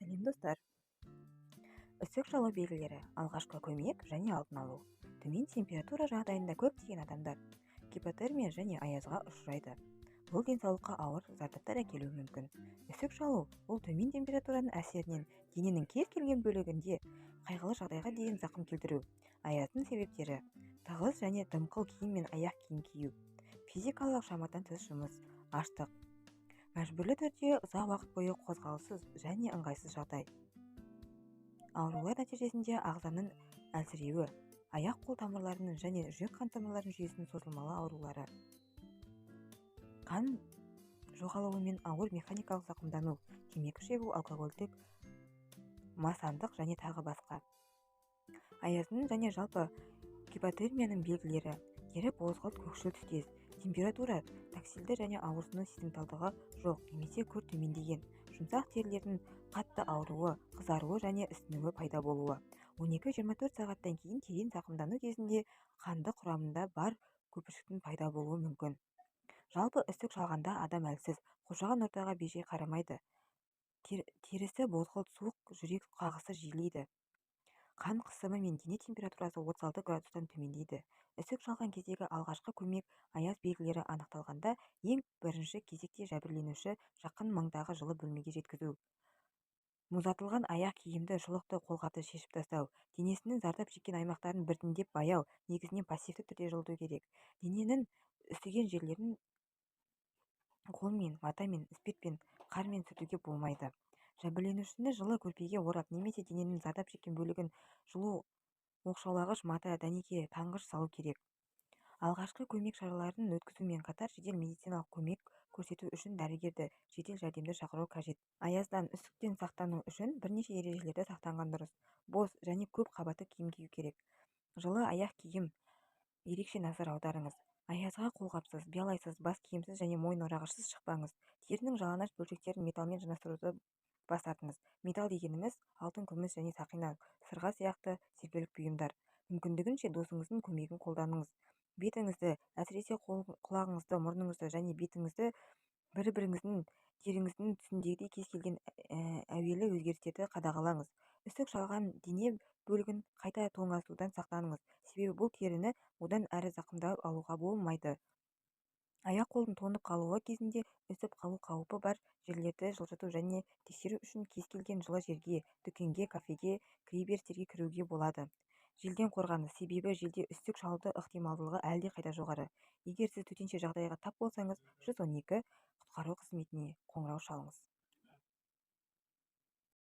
Сәлем, достар! Үсік шалу белгілері, алғашқы көмек және алдын алу. Төмен температура жағдайында көптеген адамдар гипотермия және аязға ұшырайды. Бұл денсаулыққа ауыр зардаптар әкелуі мүмкін. Үсік шалу – бұл төмен температураның әсерінен дененің кез келген бөлігінде қайғылы жағдайға дейін зақым келтіру. Аяздың себептері: тығыз және дымқыл киім мен аяқ киім кию, физикалық шамадан тыс жұмыс, аштық, мәжбүрлі түрде ұзақ уақыт бойы қозғалыссыз және ыңғайсыз жағдай, аурулар нәтижесінде ағзаның әлсіреуі, аяқ-қол тамырларының және жүрек-қан тамырларының жүйесінің созылмалы аурулары, қан жоғалуы мен ауыр механикалық зақымдану, темекі шегу, алкогольдік масаңдық және тағы басқа. Аяздың және жалпы гипотермияның белгілері: тері бозғылт көкшіл түстес, температура тактильді және ауырсыну сезімталдығы жоқ немесе күрт төмендеген, жұмсақ терілердің қатты ауруы, қызаруы және ісінуі пайда болуы. 12-24 сағаттан кейін терең зақымдану кезінде қанды құрамында бар көпіршіктің пайда болуы мүмкін. Жалпы, үсік шалғанда адам әлсіз, қоршаған ортаға бейжай қарамайды, терісі бозғылт суық, жүрек қағысы жиілейді, қан қысымы мен дене температурасы 36 градустан төмендейді. Үсік шалған кездегі алғашқы көмек. Аяз белгілері анықталғанда, ең бірінші кезекте жәбірленушіні жақын маңдағы жылы бөлмеге жеткізу, мұздатылған аяқ киімді, шұлықты, қолғапты шешіп тастау, денесінің зардап шеккен аймақтарын біртіндеп баяу, негізінен пассивті түрде жылыту керек. Дененің үсіген жерлерін қолмен, матамен, спиртпен, қармен сүртуге болмайды. Жәбірленушіні жылы көрпеге орап немесе дененің зардап шеккен бөлігін жылу оқшаулағыш мата, дәнеке, таңғыш салу керек. Алғашқы көмек шараларын өткізумен қатар жедел медициналық көмек көрсету үшін дәрігерді, жедел жәрдемді шақыру қажет. Аяздан, үсіктен сақтану үшін бірнеше ережелерді сақтанған дұрыс. Бос және көп қабатты киім кию керек. Жылы аяқ киім ерекше назар аударыңыз. Аязға қолғапсыз, биялайсыз, бас киімсіз және мойын орағышсыз шықпаңыз. Терінің жалаңаш бөлшектерін металлмен жанастыруды бас тартыңыз. Металл дегеніміз – алтын, күміс және сақина, сырға сияқты зергерлік бұйымдар. Мүмкіндігінше досыңыздың көмегін қолданыңыз. Бетіңізді, әсіресе құлағыңызды, мұрныңызды және бетіңізді, бір-біріңіздің теріңіздің түсіндегідей кез келген әуелі өзгерістерді қадағалаңыз. Үсік шалған дене бөлігін қайта тоңазытудан сақтаныңыз, себебі бұл теріні одан әрі зақымдап алуға болмайды. Аяқ-қолдың тоңып қалуы кезінде үсіп қалу қаупі бар жерлерді жылжыту және тексеру үшін кез келген жылы жерге – дүкенге, кафеге, кіреберістерге кіруге болады. Желден қорғаныңыз, себебі желде үсік шалудың ықтималдығы әлдеқайда жоғары. Егер сіз төтенше жағдайға тап болсаңыз, 112 құтқару қызметіне қоңырау шалыңыз.